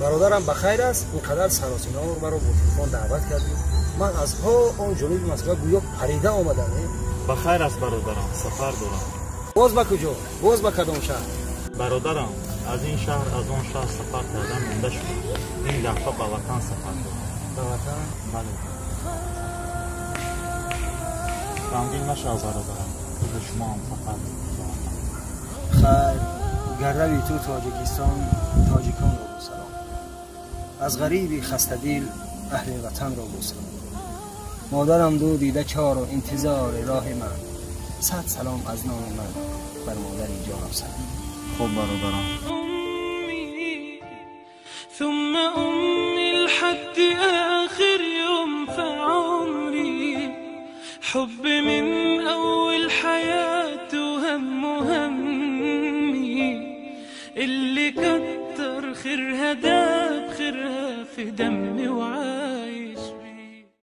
Бародарам ба хайр аст, инқадар саросинаор маро бо телефон даъват кардӣ. Ман аз ҳо он ҷониби Москва гӯё парида омадам. Ба хайр аст, бародарам, сафар дорам. Боз ба куҷо? Боз ба кадом шаҳр? Бародарам, аз ин шаҳр аз он шаҳр сафар кардан монда шуд. Ин дафъа ба ватан сафар дорам. Ба ватан? Бале. Ғамгин машав, бародарам, худи шумо ҳам сафар доред ба ватан. Хайр, гар рави ту Тоҷикистон, тоҷиконро бо салом. Аз ғариби хастадил аҳли ватанро бо салом. Модарам ду дида чору интизори роҳи ман. Сад салом аз номи ман бар модари ҷонам салом. Хуб, бародарам. ثم أمي لحد آخر يوم في عمري، حب من أول حياته وهم همي، اللي كتر خيرها داب خيرها في دمي وعايش.